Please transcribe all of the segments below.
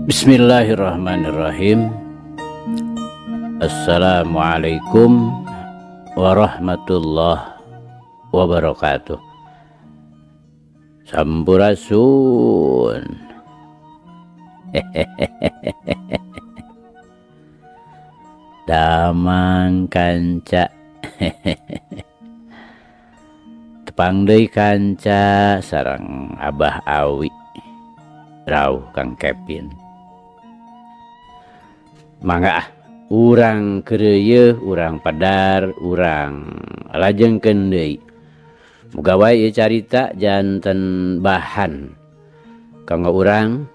Bismillahirrahmanirrahim. Assalamualaikum warahmatullahi wabarakatuh. Sampurasun. Damang kanca. Tepang deui kanca sareng Abah Awi Rauh Kang Kevin. Mangga ah, urang keureuyeung, urang padar, urang lajengkeun deui. Muga wae ieu carita janten bahan kanggo urang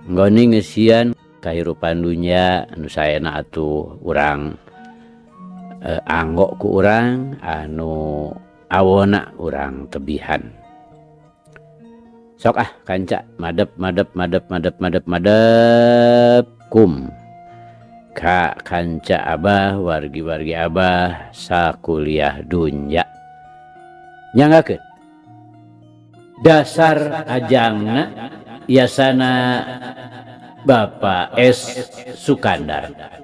nggoni ngeusian kahirupan dunya anu saena atuh urang anggo ku urang anu awona urang tebihan. Sok ah kanca madep madep madep madep madep madep kum ka kanca abah wargi-wargi abah sakuliah dunya. Nyanggakeun dasar ajangna yasana Bapak S. Sukandar.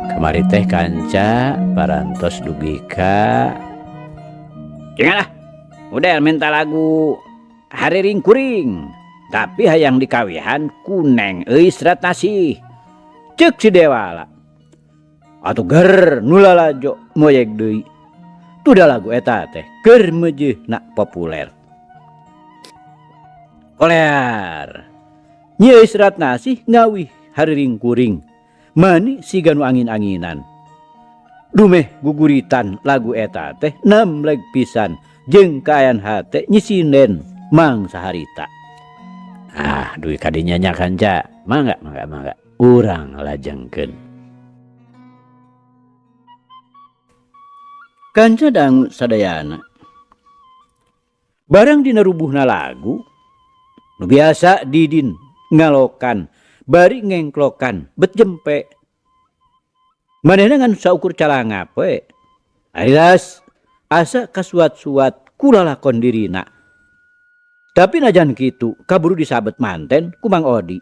Kamari teh kanca parantos dugi ka Cenah, udah minta lagu Hariring Kuring, tapi hayang dikawihan ku Neng Euis Ratnasih. Ceuk si Dewala. Atuh ger nu lalajo moyeg deui. Tuh lagu eta teh keur meujeuhna populer. Kolear. Nyi Euis Ratnasih ngawih Hariring Kuring. Mani siga nu angin-anginan. Dumeh guguritan lagu eta teh nemleg pisan jeung kaayaan hate nyisinden mang saharita. Ah, duit kadinya nya kanca. Mangga, mangga, mangga. Urang lajengkeun. Kanca dangu sadayana. Barang dina rubuhna lagu, nu biasa didin ngalokan, bari ngengklokan, bet jempe. Manehna ngan saukur calangap we. Arilas asa kasuat-suat kulalakon dirina. Tapi najan kitu kaburu disabet manten ku Mang Odi.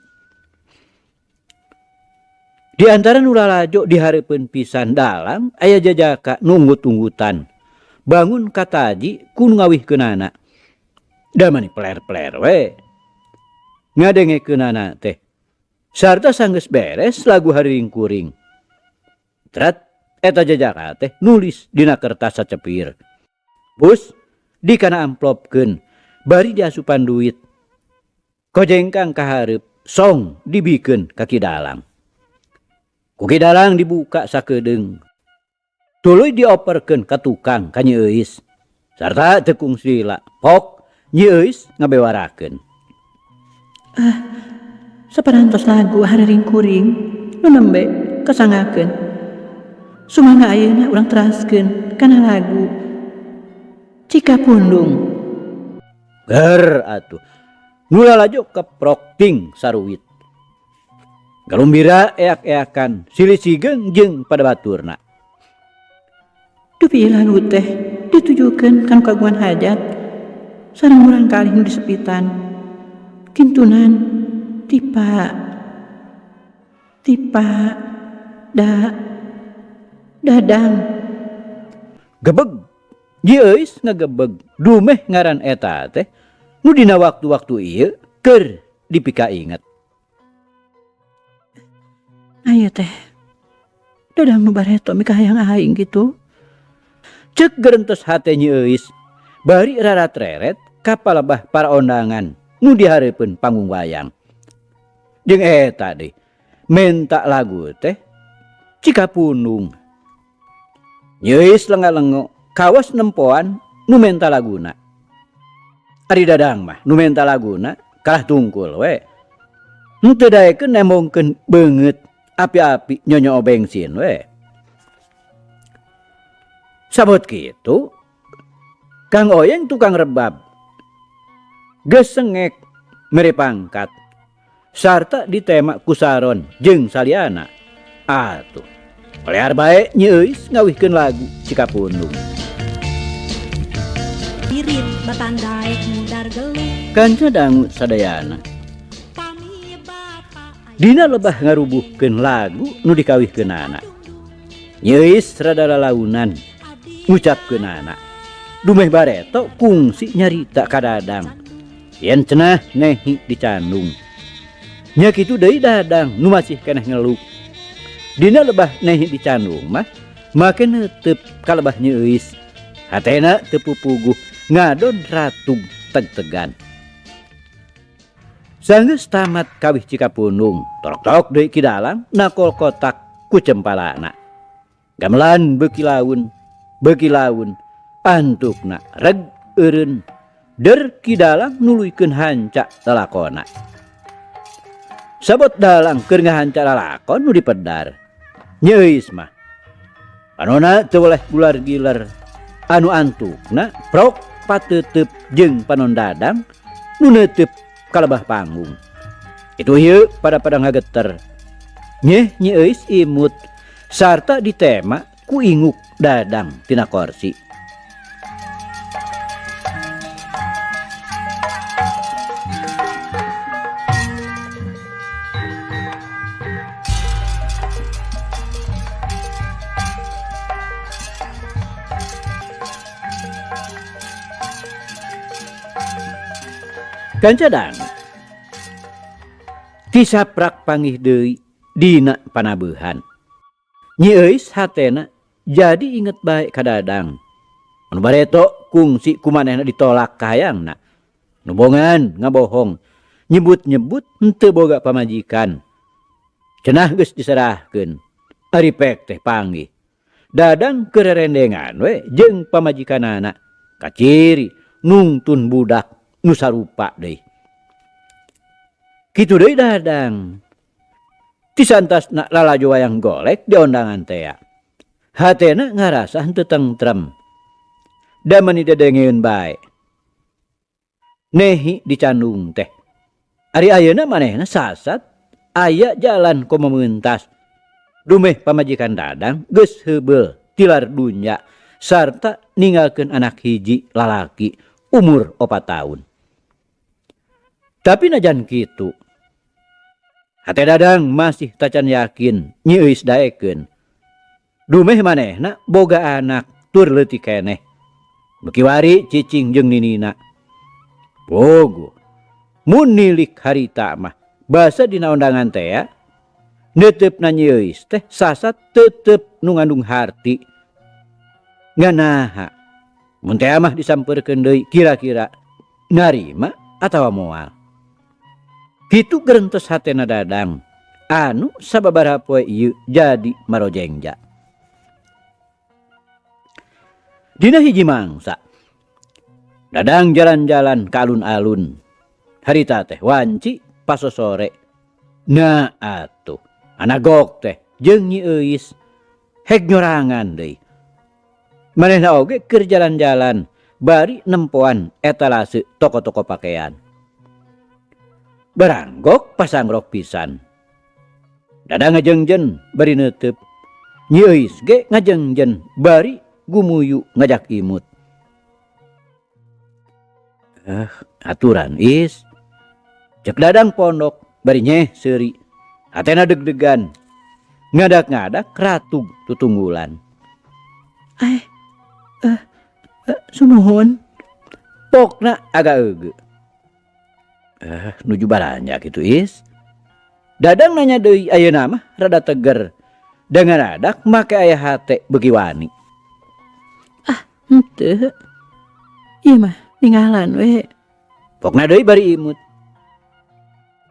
Di antara nu lalajo dihareupeun pisan dalang aya jajaka nunggut-tunggutan. Bangun kataji ku nu ngawihkeunana. Da mani peler-peler we. Ngadengekeunana teh. Sarta sanggeus beres lagu Hariring Kuring. Tret eta jajaka teh nulis dina kertas sacepir. Bus dikana amplopkeun bari diasupan duit. Kojengkang kahareup song dibikeun ka Ki Dalang. Ku Ki Dalang dibuka sakedeung. Tuluy dioperkeun ka tukang ka Nyi Euis. Sarta teu kungsi lila pok Nyi Euis ngabewarakeun. Ah, saparantos lagu Hariring Kuring nu nembe kasangakeun. Sumangga ayeuna urang teraskeun kana lagu Cikapundung. Ger atuh. Nu lalajo keprok ting saruwit. Galumbira eak-eakan silih sigeung jeung pada baturna. Dupi lagu teh ditujukeun kana kagungan hajat sareng murang kalih nu disepitan. Kintunan tipa tipa da dadang. Gebeg. Nyi Euis ngagebeg dumeh ngaran eta teh nu dina waktu-waktu ieu keur dipika inget. Ayo teh. Dadang nu bareto mikahayang aing kitu. Ceuk gerentes hate Nyi Euis bari rarat-reret ka palebah para ondangan nu dihareupeun panggung wayang. Jeung eta deui menta lagu teh Cikapundung. Nyi Euis lenga-lengo kawas nempoan nu menta laguna. Ari Dadang mah nu menta laguna kalah tungkul we. Henteu daekeun nembongkeun beungeut api-api nyonyoo bensin we. Sabot kitu, Kang Oyeng tukang rebab geus sengek mere pangkat sarta ditema ku Saron jeung saliana. Atuh, pelear bae Nyi Euis ngawihkeun lagu Cikapundung. Irit batandai mudar geluh. Kanca dangu sadayana. Pami bapa Dina lebah ngarubuhkeun lagu nu dikawihkeunana. Nyi Euis rada lalaunan ngucapkeunana. Dumeh bareto kungsi nyarita ka Dadang. Yen cenah nehi dicandung. Nya kitu deui Dadang nu masih keneh ngeluk. Dina lebah nehi dicandung mah make neuteup ka lebah Nyi Euis. Hatena teu pupuguh ngadon ratug teg-tegan. Sanggeus tamat kawih Cikapundung, torok-torok deui Ki Dalang nakol kotak ku cempalana. Gamelan beuki laun, beuki laun, antukna reg eureun, der Ki Dalang nuluykeun hanca lalakona. Sabot dalang keur ngahanca lalakon nu dipedar. Nyi Euis mah panona teu weleh gular giler, anu antukna prok pateuteup jeung panon Dadang nu neuteub ka lebah panggung. Itu ieu pada-pada ngageter. Nyeh Nyi Euis imut sarta ditema ku inguk Dadang tina korsi. Kanca dangu tisaprak panggih deui dina panabehan. Nyi Euis hatena jadi inget bae ka Dadang. Anu bareto kungsi kumanehna ditolak ka hayangna. Nu bongan ngabohong, nyebut-nyebut henteu boga pamajikan. Cenah geus diserahkeun. Ari pek teh panggih. Dadang keur rerendengan we jeung pamajikanana. Kaciri nungtun budak nu sarupa deui. Kitu deui Dadang. Tisantasna lalajo wayang golek di ondangan tea. Hatena ngarasa henteu tentrem. Da meuni dedengeun bae. Nehi dicandung teh. Ari ayeuna manehna sasat aya jalan komo meuntas. Dumeh pamajikan Dadang geus heubeul tilar dunya sarta ninggalkeun anak hiji lalaki umur 4 tahun. Tapi najan kitu, hate Dadang masih tacan yakin Nyi Euis daekeun. Dumeh manehna boga anak tur leutik keneh. Beuki wari cicing jeung ninina. Bogo, mun nilik harita mah basa dina ondangan tea, neuteupna Nyi Euis teh sasat tetep nu ngandung harti. Nganaha mun tea mah disampeurkeun deui kira-kira narima atawa moal. Kitu gerentes hatena Dadang anu sababaraha poe ieu jadi marojengja. Dina hiji mangsa Dadang jalan-jalan ka alun-alun. Harita teh wanci pasosore. Nah atuh anagok teh jeung Nyi Euis hek nyorangan deui. Manehna oge keur jalan-jalan bari nempoan etalase toko-toko pakaian. Baranggok pasangrok pisan. Dadang ngajengjen bari neuteub. Nyi Euis ge ngajengjen bari gumuyu ngajak imut. Aturan is. Cek Dadang pondok bari nyeh seuri. Hatena deg-degan. Ngadak-ngadak ratug tutunggulan. Sumuhun. Pokna agak euge. Nuju balanja kitu is. Dadang nanya deui ayeuna mah rada teger. Dengan adak make aya hate beuki wani. Ah, henteu. Ieu mah ninggalan we. Pokna deui bari imut.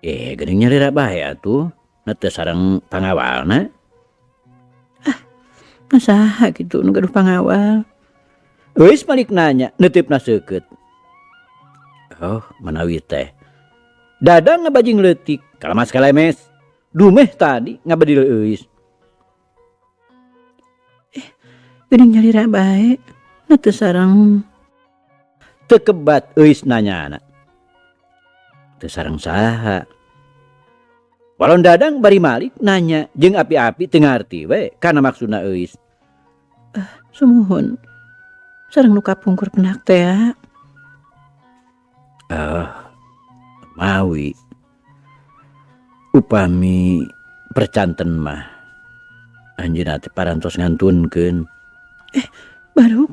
Geuning nyalira bae atuh. Na teu sareng pangawalna. Ah, saha kitu nu gaduh pangawal? Euis malik nanya neuteup seukeut. Oh, manawi teh. Dadang ngabajing leutik. Kalamas kalemes. Dumeh tadi ngabedil Euis. Geuning nyalira bae. Na teu sareng Teu kebat Euis nanyana. Teu sareng saha? Walon Dadang bari malik nanya jeung api-api teu ngarti we kana maksudna Euis. Sumuhun. Sareng nu kapungkur pendak teh. Mawi. Upami percanten mah anjeunna teh parantos ngantunkeun. Baru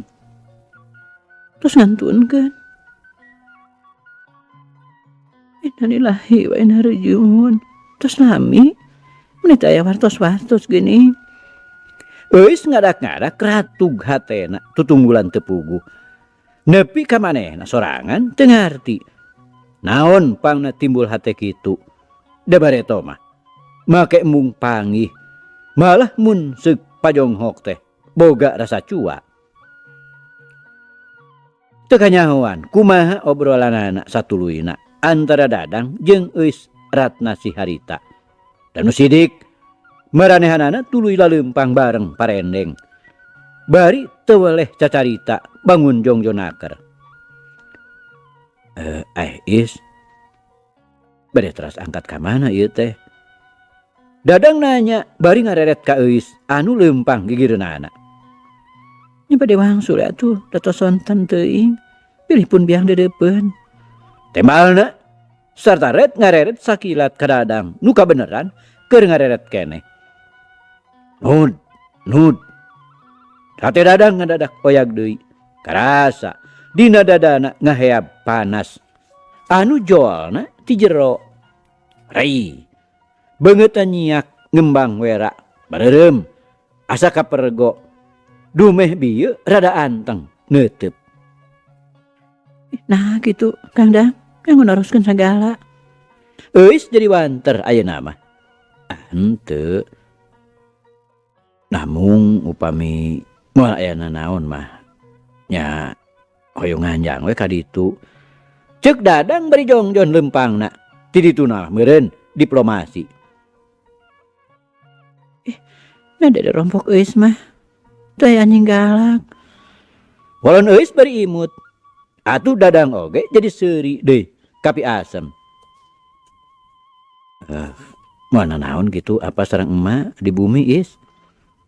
terus ngantunkeun. Innalillahi wa inna ilaihi rajiun. Terus lami meuni teh aya wartos-wartos geuning. Euis ngadak-ngadak ratug hatena tutunggulan teu puguh. Nepi ka manehna sorangan teu ngarti. Naon pangna timbul hate kitu? Da bareto mah make mung panggih. Malah mun seuk pajonghok teh boga rasa cua. Teu kanyahoan kumaha obrolanana satuluyna antara Dadang jeung Euis Ratna Siharita. Dan nu sidik maranehanana tuluy laleumpang bareng parendeng. Bari teu weleh cacarita bangun jongjonaker. Is bade teras angkat ka mana ieu teh? Dadang nanya bari ngareret ka Euis anu leumpang gigireunana. Nya bade wangsul atuh da tos sonten teuing. Pilih pun biang dedeupeun. Tembalna sarta ret ngareret sakilat ka Dadang nu kabeneran keur ngareret keneh. Nud, nud. Hate Dadang ngadadak oyag deui. Karasa dina dadana ngaheab panas. Anu jolna ti jero. Rei. Beungeutna nyiak ngembang wera. Bareureum asa kapergo. Dumeh bieu rada anteng neuteub. Nah gitu Kang Dang, kanggo naroskeun sagala. Euis jadi wanter ayeuna mah. Ah, henteu. Namung upami moal aya nanaon mah nya hoyong nganjang we ka ditu. Ceuk Dadang bari jongjon leumpangna. Ti dituna meureun diplomasi. Nah dede rompok Euis mah. Teu aya anjing galak. Walon Euis bari imut. Atuh Dadang oge jadi seuri deui kapi asem. Moal nanaon kitu apa sareng emak di bumi is.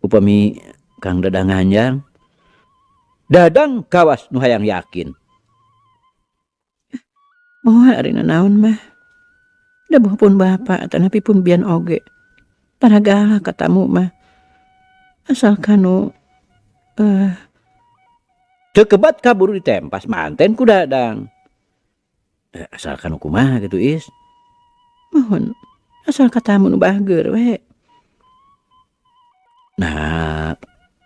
Upami Kang Dadang nganjang. Dadang kawas nu hayang yakin. Moal ari nanaon mah. Da boh pun bapak atanapi pun bian oge. Tara galak ka tamu mah. Asal kanu Teu kebat kaburu ditempas manten ku Dadang. Asal kanu kumaha kitu is? Mohon asal katamu nu bageur we. Nah,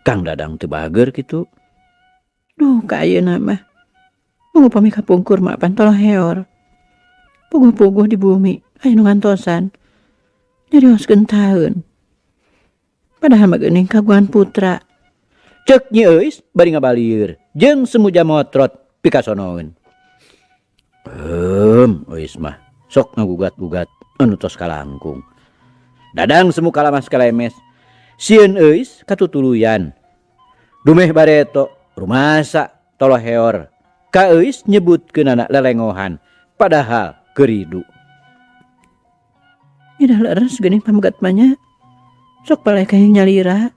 Kang Dadang teu bageur kitu. Duh, ka ayeuna mah. Mung upami kapungkur mah pan toloheor. Puguh-puguh di bumi aya nu ngantosan. Nyarioskeun taeun. Padahal mah geuning kagungan putra. Ceuk Nyi Euis bari ngabalieur jeung semuja motrot pikasonoeun. Euis mah sok ngagugat-gugat anu tos kalangkung. Dadang semu kalamas kalemes. Sieun Euis katutuluyan. Dumeh bareto rumasa toloheor. Ka Euis nyebutkeunana lelengohan padahal keuridu. Nya leres geuning pamegat mah nya. Sok paleh ka nyalira.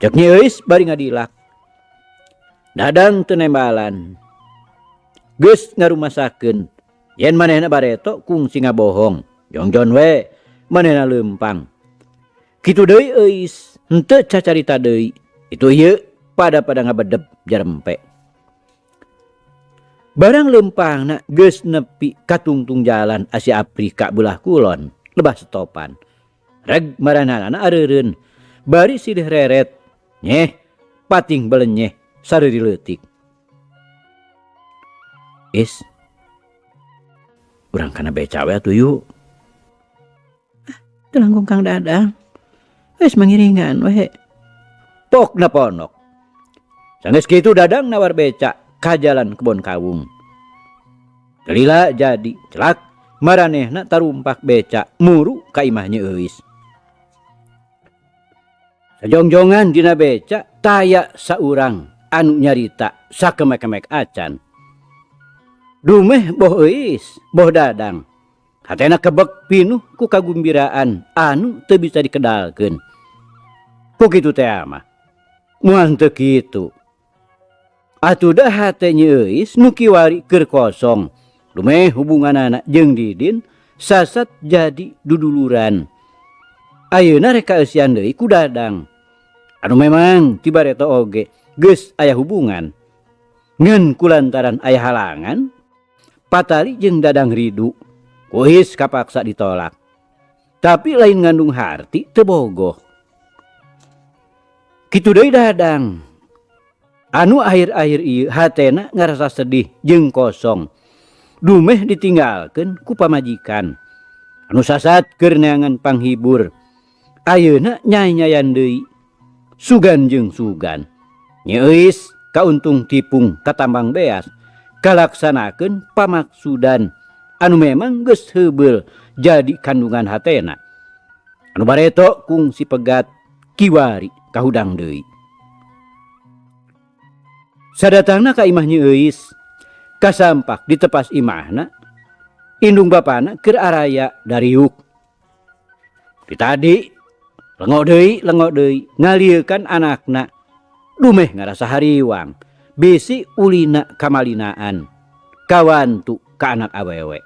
Ceuk Nyi Euis bari ngadilak. Dadang teu nembalan. Geus ngarumasakeun yen manehna bareto kungsi ngabohong. Jongjon we manehna leumpang. Kitu deui Euis henteu cacarita deui. Itu ieu pada-pada ngabedeb jarempe. Barang leumpangna geus nepi ka tungtung jalan Asia Afrika belah kulon lebah setopan. Reg maranana areureun bari silih reret nyeh pating belenyeh sareuri leutik. Is urang kana beca we atuh yuk. Teu langkung Kang Dadang. Geus mangiringan we. Pokna ponok. Sanggeus kitu Dadang nawar beca ka jalan kebon kawung. Gelila jadi celak Maranehna tarumpak beca muru ka imah Nyi Euis. Sajongjongan dina beca taya saurang anu nyarita sakemek-kemek acan. Dumeh boh Euis, boh Dadang. Hatena kebek pinuh ku kagumbiraan anu teu bisa dikedalkeun. Ku kitu teh mah. Moal teu kitu. Atuh da hate Nyi Euis nu kiwari keur kosong. Dumeh hubunganana jeung Didin sasat jadi duduluran. Ayeuna rek kaeusian deui ku Dadang. Anu memang ti bareto oge geus aya hubungan. Ngan kulantaran aya halangan, patali jeung Dadang ridu. Ku Euis kapaksa ditolak. Tapi lain ngandung harti teu bogoh. Kitu deui Dadang. Anu akhir-akhir ieu hatena ngarasa sedih jeung kosong. Dumeh ditinggalkeun ku pamajikan. Anu sasat keur neangan panghibur. Ayeuna nyai-nyayan deui. Sugan jeung sugan. Nyi Euis kauntung tipung katambang beas. Kalaksanakeun pamaksudan anu memang geus heubeul jadi kandungan hatena. Anu bareto kungsi pegat kiwari kahudang deui. Sadatangna ka imah Nyi Euis, kasampak ditepas imahna, indung bapana keur araya dariuk. Di tadi lengok deui ngaliekan anakna, dumeh ngarasa hariwang, bisi ulina kamalinaan, kawantu ka anak awewe.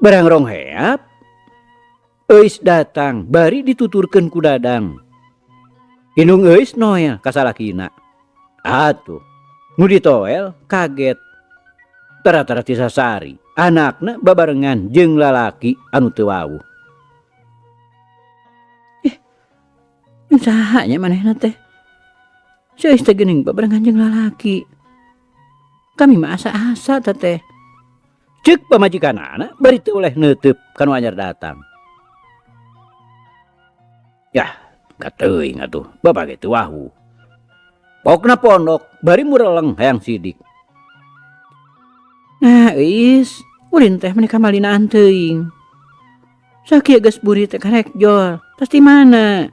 Barang rong heap, Euis datang bari dituturkeun ku Dadang. Indung Euis noel ka salakina. Atuh, nu ditoel kaget. Tara-tara tisasari, anakna babarengan jeung lalaki anu teu wawuh. Saha nya manehna teh? Si Euis teh geuning babarengan jeung lalaki. Kami mah asa-asa teh. Ceuk pamajikanana bari teu oleh neuteub ka nu anyar datang. Yah, kateuing atuh, bapak ge teu wawuh. Pokna pondok bari mureleng hayang sidik. Nah, Euis, ulin teh meni kamalinaan teuing. Sakieu geus buri teh karek jol, tas di mana?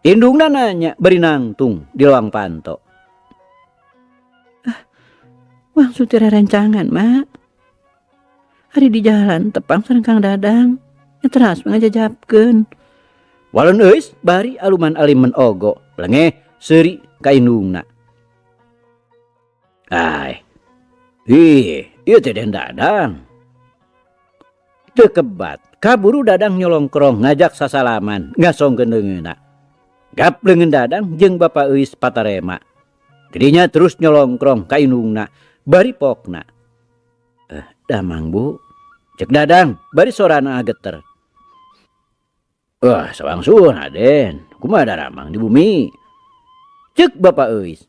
Indungna nanya bari nangtung di lawang panto. Ah, wangsul teh rerencangan, Mak. Ari di jalan tepang sareng Kang Dadang, nya teras ngajajapkeun. Walon Euis bari aluman alimen ogo, lengeh seuri ka indungna. Ai. Ih, ieu teh Den Dadang. Teu kebat, kaburu Dadang nyolongkrong ngajak sasalaman, ngasongkeun leungeunna. Gap leungeun Dadang jeung Bapa Euis patarema. Didinya terus nyolongkrong ka indungna, bari pokna. Damang Bu. Cek Dadang bari sorana geter. Wah, sawangsun Aden, kumaha daramang di bumi? Cek Bapa Euis.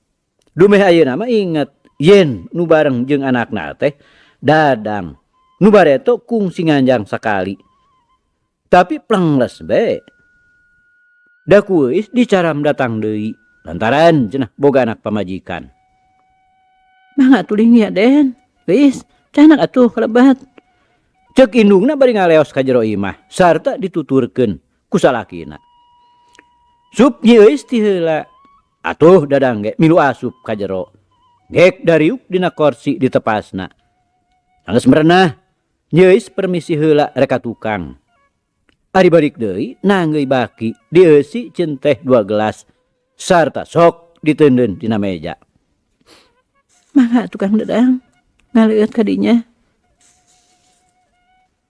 Dumeh ayeuna mah inget yen nu bareng jeung anakna teh Dadang. Nu bareto kungsi nganjang sakali. Tapi plengles be. Da ku Euis dicaram datang deui lantaran cenah boga anak pamajikan. Mangga tuling ya Den. Euis, canak atuh kalebat. Cek indungna bari ngaleos ka jero imah sarta dituturkeun ku salakina. Sup Nyi Euis ti heula. Atuh Dadang ge milu asup ka jero. Gek dariuk dina korsi ditepasna. Sanggeus merenah, Nyi Euis permisi heula rek ka tukang. Ari balik deui nanggeuy baki dieusi ceun teh 2 gelas sarta sok diteundeun dina meja. Mangga tukang Dadang ngaleueut ka dinya.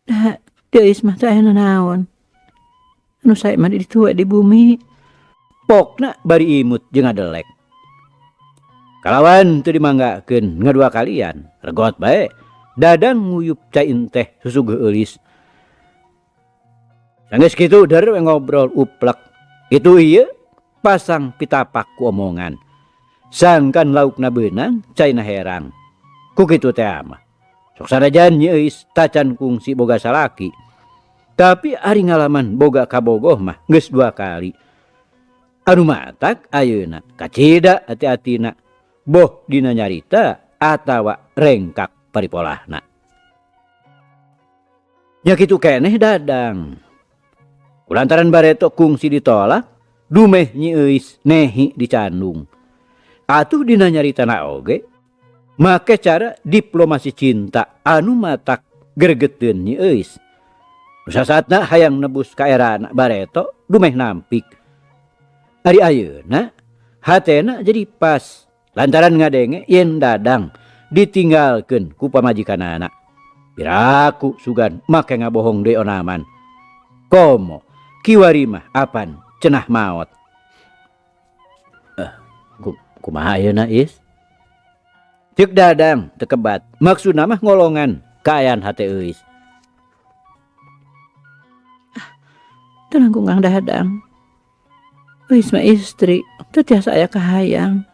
Da Euis mah teu aya nanaon. Anu sae mah di ditu we di bumi. Pokna bari imut jeung ngadelek. Kalawan teu dimanggakeun ngadua kalian, regot bae. Dadang nguyup cai teh susuguh eulis. Sanggeus kitu der we ngobrol uplek. Itu ieu pasang pitapak ku omongan. Sangkan laukna beunang, caina herang. Ku kitu teh mah. Sok sanajan Nyi Euis tacan kungsi boga salaki. Tapi ari ngalaman boga kabogoh mah geus 2 kali. Anu matak ayeuna kacida hati-hatina boh dina nyarita atawa rengkak paripolahna. Nya kitu keneh Dadang. Kulantaran bareto kungsi ditolak, dumeh Nyi Euis nehi dicandung. Atuh dina nyaritana oge make cara diplomasi cinta anu matak gregeteun Nyi Euis. Nu sasatna hayang nebus kaerana bareto dumeh nampik. Ari ayeuna hatena jadi pas lantaran ngadenge yen Dadang ditinggalkeun ku pamajikanana. Piraku sugan make ngabohong deui onaman. Komo kiwari mah apan cenah maot. Kumaha ayeuna Is? Ceuk Dadang teu kebat, maksudna mah ngolongan kaayaan hate Euis. Ah, teu langkung Kang Dadang. Euis mah istri, teu tiasa aya kahayang.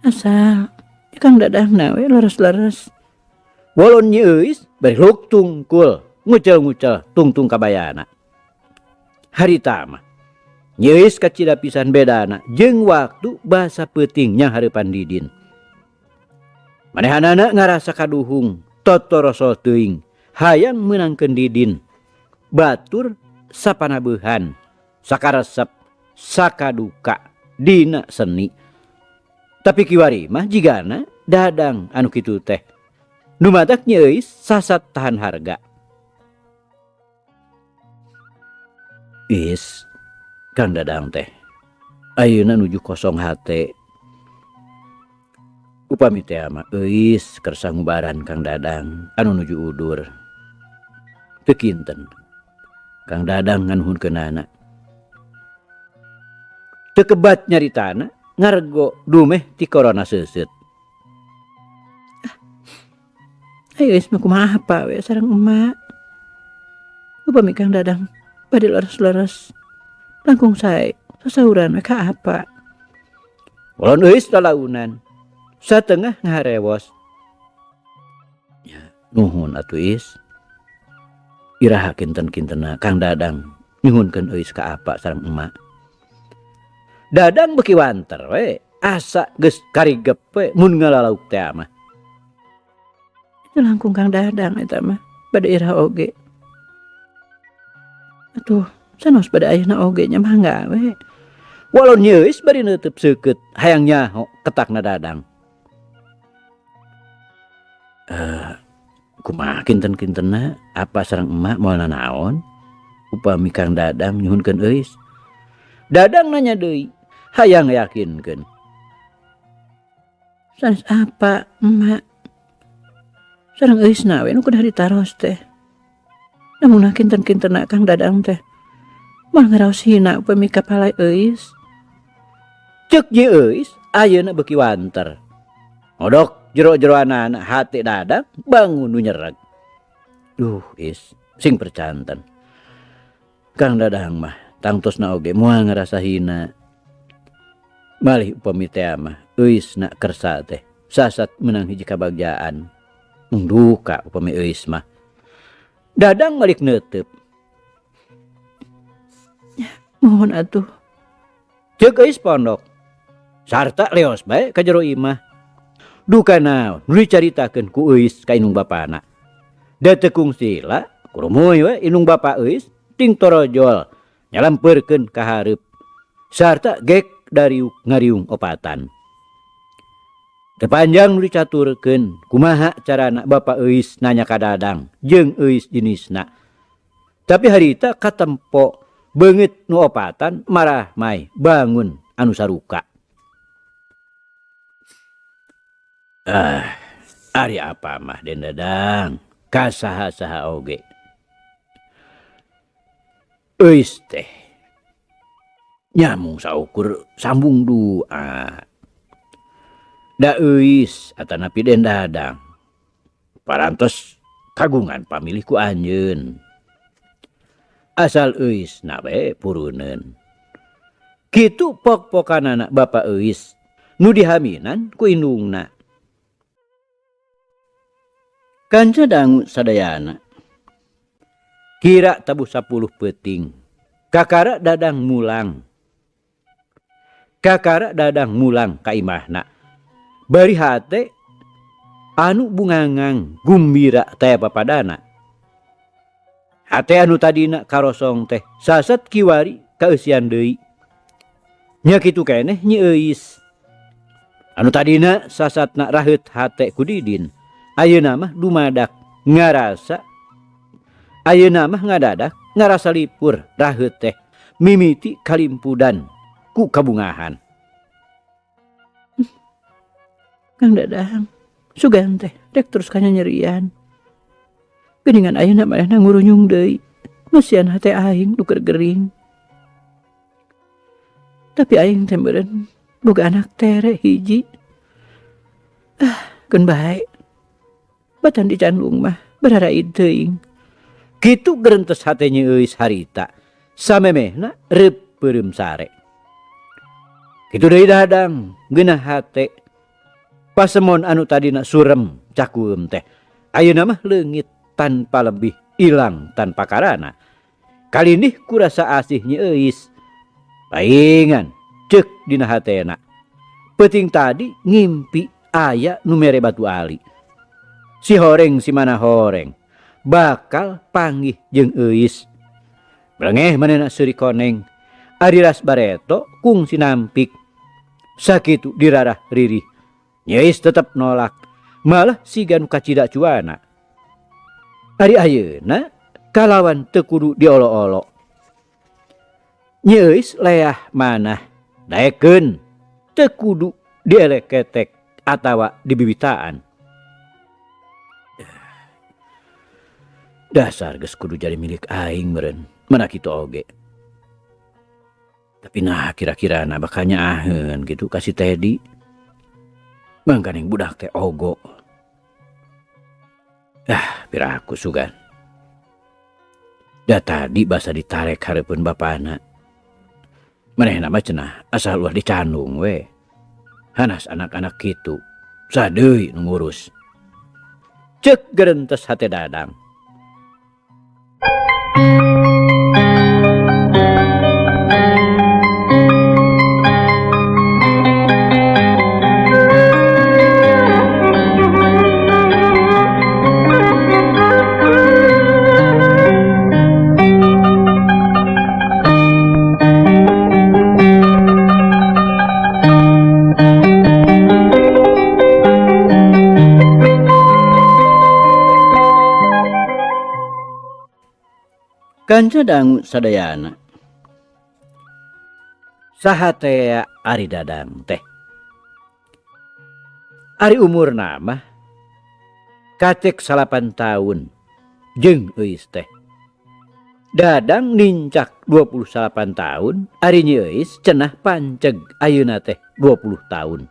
Asal Kang Dadang we leres-leres. Wolon Nyi Euis bari luk tungkul ngucel-ngucel tungtung kabayana. Harita mah Nyi Euis kacida pisan bedana jeung waktu basa peuting nyanghareupan Didin. Manehanana ngarasa kaduhung totorosol teuing hayang meunangkeun Didin. Batur sapanabehan sakaresep sakaduka dina seni. Tapi kiwari mah jigana Dadang anu kitu teh. Nu matak Nyi Euis sasat tahan harga. Is, Kang Dadang teh ayeuna nuju kosong hate. Upami teh mah Euis kersa ngubaran Kang Dadang anu nuju udur. Teu kinten Kang Dadang nganuhunkeunana. Teu kebat nyaritana ngarego dumeh ti korona seuseut. Ayo Is mah kumaha apa we sareng emak. Upami Kang Dadang bade leres-leres langkung sae sasauran we ka apa. Wolon Euis lalaunan satengah ngaharewos. Ya, nuhun atuh Is. Iraha kinten-kintena Kang Dadang nyuhunkeun Euis ka apa sareng emak. Dadang beuki wanter we asa geus karigep we mun ngalalauk teh mah. Itu langkung Kang Dadang eta mah bade iraha oge. Atuh sanos bade ayeuna oge nya mangga we. Walon Nyi Euis bari neuteub seukeut hayang nyaho ketakna Dadang. Kumaha kinten-kintenna apa sareng emak moal nanaon upami Kang Dadang nyuhunkeun Euis. Dadang nanya deui hayang yakinkeun. Sanes apa emak sareng Euis na we nu kudu ditaros teh. Namun kinten-kintenna Kang Dadang teh moal ngaraos hina upami kapalai Euis. Ceuk Nyi Euis ayeuna beuki wanter. Ngodok jero-jeroanana hate Dadang bangun nu nyereg. Duh Is, sing percanten. Kang Dadang mah tangtosna oge moal ngarasa hina. Malih upami teh mah Euis na kersa teh sasat meunang hiji kabagjaan. Mung duka upami Euis mah. Dadang malik neuteub. Ya, mohon atuh. Ceuk Euis pondok. Sarta leos bae ka jero imah. Duka naon nu dicaritakeun ku Euis ka indung bapana. Da teu kungsila kurumuy we indung bapa Euis ting torojol nyalampeurkeun ka hareup. Sarta gek dariuk ngariung opatan. Tepanjang nu dicaturkeun kumaha carana bapa Euis nanya ka Dadang jeung Euis jenisna. Tapi harita katempo beungeut nu opatan marah mai bangun anu saruka. Ari apa mah Den Dadang kasaha-saha oge. Euis teh nyamung saukur sambung dua. Da Euis atanapi Den Dadang parantos kagungan pamilih ku anjeun. Asal Euis na we puruneun. Kitu pok-pokanana bapa Euis nu dihaminan ku indungna. Kanca dangu sadayana kira tabuh 10 peuting. Kakara Dadang mulang. Kakara Dadang mulang ka imahna. Bari hate anu bungangang gumbira teh papadana. Hate anu tadina karosong teh sasat kiwari kaeusian deui. Nya kitu keneh Nyi Euis. Anu tadina sasatna raheut hate ku Didin, ayeuna mah dumadak ngarasa ayeuna mah ngadadak ngarasa lipur raheut teh mimiti kalimpudan ku kabungahan. Kang Dadang, sugan teh rek terus ka nyanyerian. Geuningan ayeuna manehna ngurunyung deui, ngeusian hate aing nu keur gering. Tapi aing teh meureun boga anak tere hiji. Ah, keun bae. Batan dicandung mah bararaid teuing. Kitu gerentes hate Nyi Euis harita, samemehna reup peureum sare. Kitu deui Dadang, geunah hate. Pasemon anu tadina surem cakueum teh, ayeuna mah leungit tanpa lebih, ilang tanpa karana. Kalindih kurasa asih Nyi Euis. Paingan ceuk dina hatena. Peuting tadi ngimpi aya nu mere batu ali. Si horeng si mana horeng bakal panggih jeung Euis. Brengeh manehna seuri koneng. Ari ras bareto kungsi nampik. Sakitu dirarah ririh. Nyi Euis tetep nolak, malah siga nu kacida cuana. Ari ayeuna kalawan teu kudu diolo-olo. Nyi Euis leah manah daekeun teu kudu dieleketek atawa dibibitaan. Dasar geus kudu jadi milik aing meureun, mana kitu oge. Tapi nah kira-kira na bakal nyaaheun gitu ka si Teddy. Mangkaning budak teh ogo. Ah, piraku sugan. Da tadi basa ditarek hareupeun bapana. Manehna mah cenah asal ulah dicandung we. Hanas anak-anak kitu, sadeui nu ngurus. Ceuk gerentes hate Dadang. Kanca dangu sadayana. Saha tea ari Dadang teh? Ari umurna mah kacek 8 tahun jeung Euis teh. Dadang nincak 28 tahun, ari Nyi Euis cenah panceg ayeuna teh 20 tahun.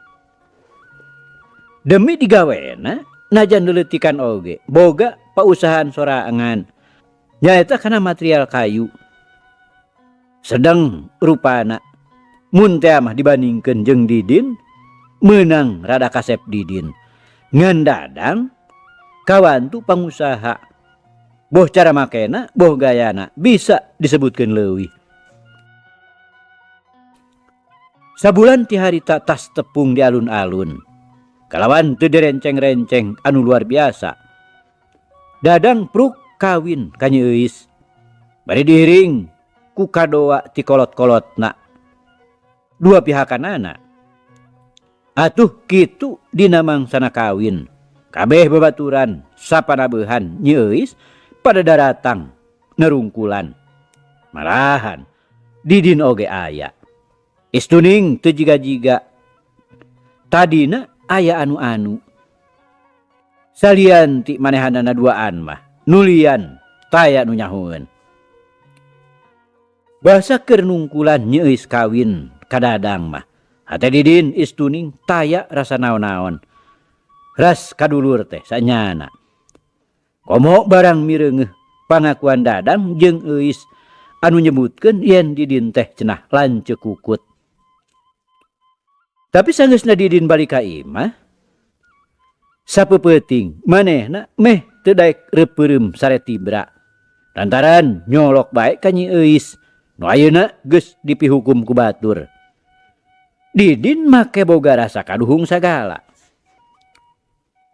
Demi digawena najan leuletikan oge boga pausahaan sorangan. Nyaeta kana material kayu. Sedeng rupana mun teh mah dibandingkeun jeung Didin meunang rada kasep Didin. Ngan Dadang kawantu pangusaha. Boh cara makena, boh gayana bisa disebutkeun leuwih. Sabulan ti harita tas tepung di alun-alun. Kalawan teu direnceng-renceng anu luar biasa. Dadang pruk kawin ka Nyi Euis. Bari diiring ku kadoa ti kolot-kolotna. Dua pihakanana. Atuh kitu dina mangsana kawin. Kabeh babaturan sapanabehan Nyi Euis pada daratang nerungkulan. Malahan Didin oge aya. Istuning teu jiga-jiga. Tadina aya anu-anu. Salian ti manehanana duaan mah nulian taya nu nyahoeun. Basa keur nungkulan Nyi Euis kawin ka Dadang mah. Hate Didin istuning taya rasa naon-naon. Ras kadulur teh sanyana. Komo barang mireungeuh pangakuan Dadang jeung Euis anu nyebutkeun yen Didin teh cenah lanceuk kukut. Tapi sanggeusna Didin balik ka imah, sapeupeting manehna meh teu daek reupeureum saretibra. Lantaran nyolok bae ka Nyi Euis, nu ayeuna geus dipihukum ku batur. Didin make boga rasa kaduhung sagala.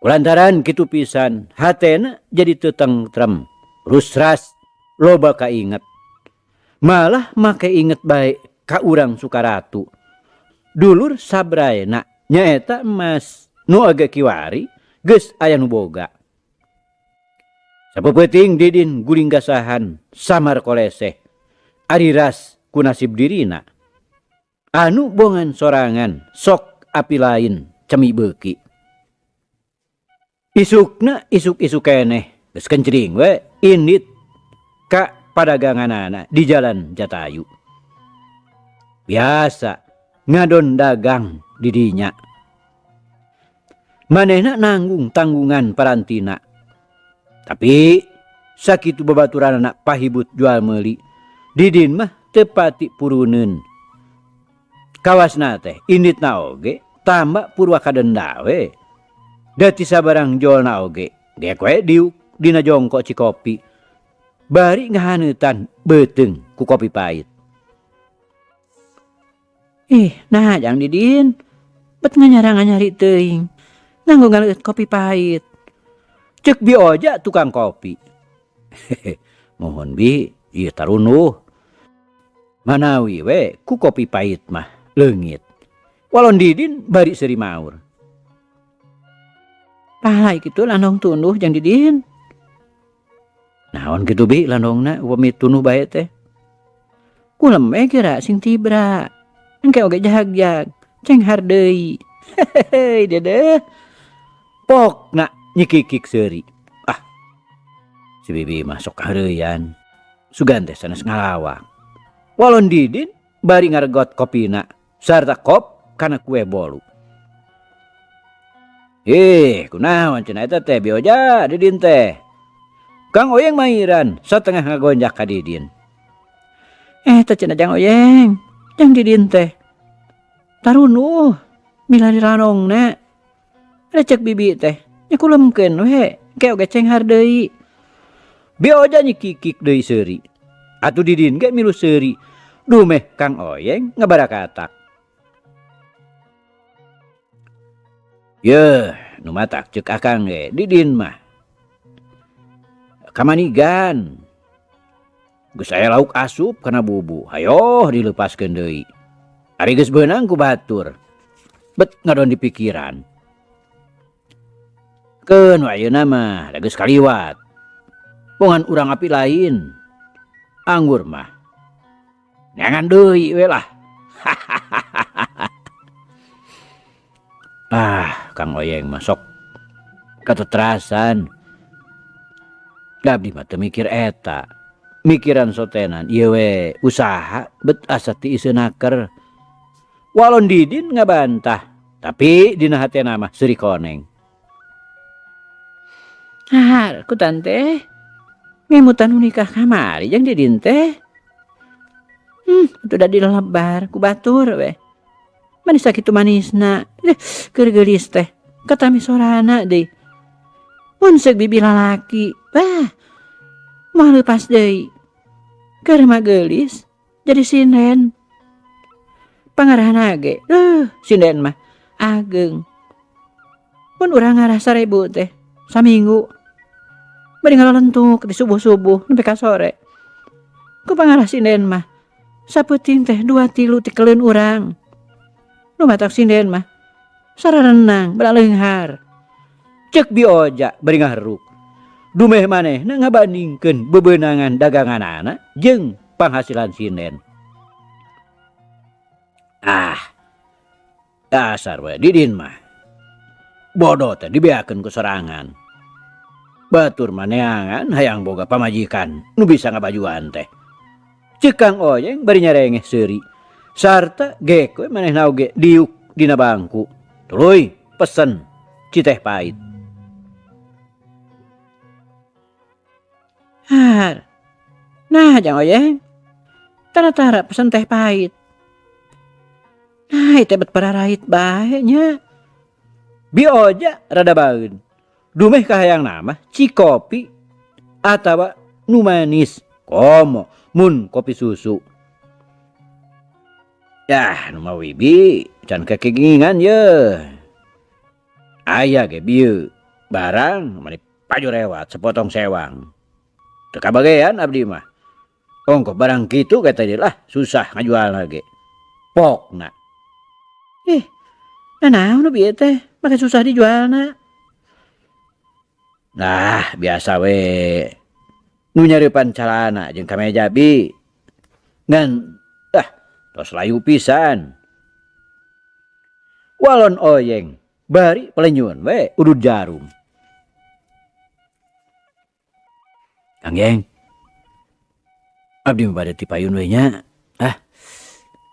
Kulantaran kitu pisan, hatena jadi teu tengtrem, rusras. Loba kainget. Malah make inget bae ka urang Sukaratu. Dulur sabraena nyaeta emas nu oge kiwari geus aya nu boga. Sapeupeting Didin guling gasahan samar koleseh ari ras ku nasib dirina. Anu bongan sorangan sok api lain cemi beuki. Isukna isuk-isuk keneh geus kencring we indit ka padaganganana di Jalan Jatayu. Biasa ngadon dagang di dinya. Manehna nanggung tanggungan parantina. Tapi sakitu babaturanana pahibut jual meuli, Didin mah teu pati puruneun. Kawasna teh inditna oge tambah purwa kadenda we. Da ti sabarang jolna oge geek we diuk dina jongko cikopi. Bari ngahaneutan beuteung ku kopi pahit. Ih, nah jang Didin, bet nganyara-nganyari teuing nganggo ngaleueut kopi pahit. Ceuk Bi Oja tukang kopi. Mohon Bi, ieu tarunuh. Manawi we ku kopi pahit mah leungit. Walon Didin bari seuri maur. Pahalai kitu landong tunduh jang Didin. Naon kitu Bi landongna upami tunduh bae teh? Kulem we kira sing tibra. Engke oge jahagjag, cenghar deui. Hehehe dedeh. Pokna nyikikik seuri. Ah. Si Bibi mah sok kahareuyan. Sugan teh sanes ngalawak. Walon Didin bari ngaregot kopina sarta kop kana kue bolu. Ih, kunaon cenah eta teh Bi Oja Didin teh. Kang Oyeng mairan satengah ngagonjak ka Didin. Teh cenah Jang Oyeng, Jang Didin teh. Tarunuh milari ranongna. Ada cek bibi teh, nya kulemkeun we, ke oge cenghar deui. Bi Oja nyikikik deui seuri. Atuh Didin ge milu seuri. Dumeh Kang Oyeng ngabarakatak. Yeuh, nu matak ceuk akang ge Didin mah. Kamanigan. Geus aya lauk asup kana bubu, hayoh dileupaskeun deui. Ari geus beunang ku batur. Bet ngadon di pikiran. Keun we ayeuna mah da geus kaliwat. Bongan urang api lain. Anggur mah neangan deui we lah. Ah, Kang Oyeng mah sok kateterasan. Abdi mah teu mikir eta. Mikiran sotenan ieu we usaha bet asa tiiseun naker. Walon Didin ngabantah, tapi dina hatena mah seuri koneng. Har, ku tante ngemutan nu nikah kamari jeung Didin teh. Atuh da dilelebar ku batur we. Manis sakitu manisna, keur geulis teh katami sorana deui. Mun seuk bibi lalaki, wah, moal leupas deui. Keur mah geulis jadi sinden. Pangarahna ge, sinden mah ageng. Mun urang ngarah 1000 teh saminggu. Bari ngalolentuk di subuh-subuh nepi ka sore. Ku pangarah sinden mah sapeuting teh 2-3 tikeleun urang. Nu matak sinden mah sararenang balaleunghar. Ceuk Bi Oja bari ngaheruk. Dumeh manehna ngabandingkeun bebeunangan daganganana jeung panghasilan sinden. Ah, dasar we Didin mah. Bodoh teh dibeakeun ku sorangan. Batur mah neangan hayang boga pamajikan nu bisa ngabajuan teh. Ceuk Kang Oyeng bari nyarengeh seuri. Sarta gek we manehna oge diuk dina bangku. Tuluy pesen citeh pahit. Har. Nah, Jang Oyeng. Tara-tara pesen teh pahit. Nah, itu bet pararait bae nya. Bi Oja rada baeun. Dumeh kahayang nama cikopi atawa nu manis. Komo mun kopi susu. Yah, nu mah wibi can kekingingan ye. Aya ge bieu barang mani paju rewat sepotong sewang. Teu kabagean abdi mah. Ongkoh barang kitu ge teh lah susah ngajualna ge. Pokna. Ih, nanaon nu bieu teh make susah dijualna. Nah, biasa we. Nu nyareupan calana jeung kameja bi. Ngan ah tos layu pisan. Walon oyeng bari pelenyun we udud jarum. Kang Yeng, abdi mah bade ti payun we nya. Ah,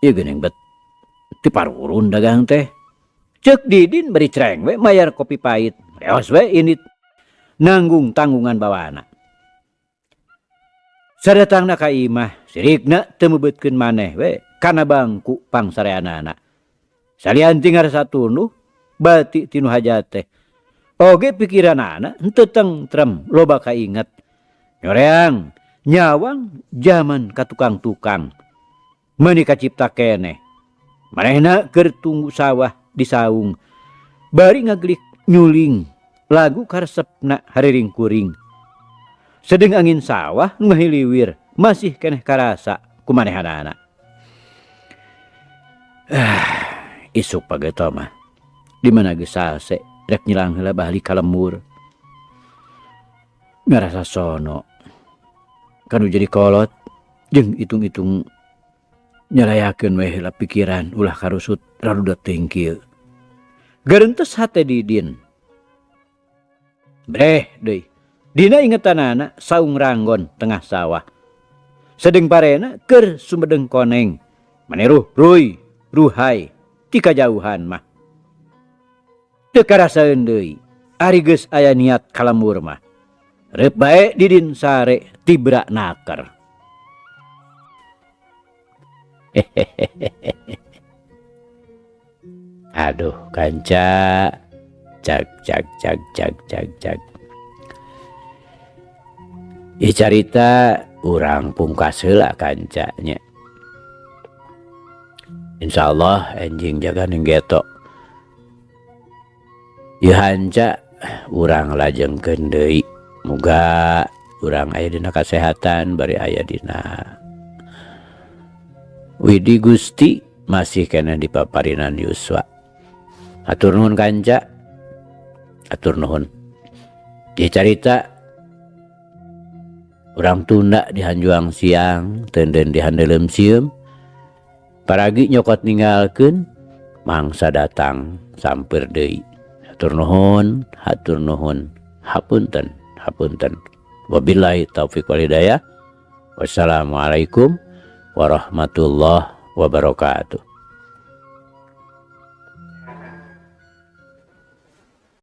ieu geuning bet ti parurun dagang teh. Ceuk Didin bari cereng we mayar kopi pahit. Reos we indit nanggung tanggungan bawana. Sadatangna ka imah, sirikna teu mebeutkeun maneh we kana bangku pangsareanana. Salian ti ngarasa tunduh, bati tinu hajat teh. Oge pikiranana henteu tentrem loba kainget. Nyoreang, nyawang jaman ka tukang-tukang. Meuni kacipta keneh. Manehna keur tunggu sawah di saung. Bari ngagelik nyuling lagu karesepna hariring kuring. Sedeng angin sawah ngahiliwir masih keneh karasa kumanehanana. Isuk pageto mah. Di mana geus salse rek nyilang heula balik ka lembur. Ngarasa sono. Kanu jadi kolot jeung hitung-hitung nyalayakeun we heula pikiran ulah karusut rarudet teuing kieu. Gerentes hate Didin. Breh deui. Dina ingetanana saung ranggon tengah sawah. Sedeng parena keur sumedeng koneng. Maneruh ruy ruhai ti kajauhan mah. Teu karasaeun deui ari geus aya niat ka lembur mah. Reup bae Didin sare tibra naker. Aduh kanca, cag cag cag cag cag cag. Ieu carita urang pungkas heula kancanya. Insyaallah enjing jaga ning geto. Ieu hanca urang lajengkeun deui. Muga urang aya dina kasehatan bari aya dina Widi Gusti masih keneh di paparinan yuswa. Hatur nuhun kanca, hatur nuhun. Ieu carita urang tunda di hanjuang siang, teunden di handeuleum sieum. Paragi nyokot ninggalkeun, mangsa datang sampeur deui. Hatur nuhun, hatur nuhun, hapunten, hapunten. Wabillahi taufik wal hidayah. Wassalamualaikum warahmatullahi wabarakatuh.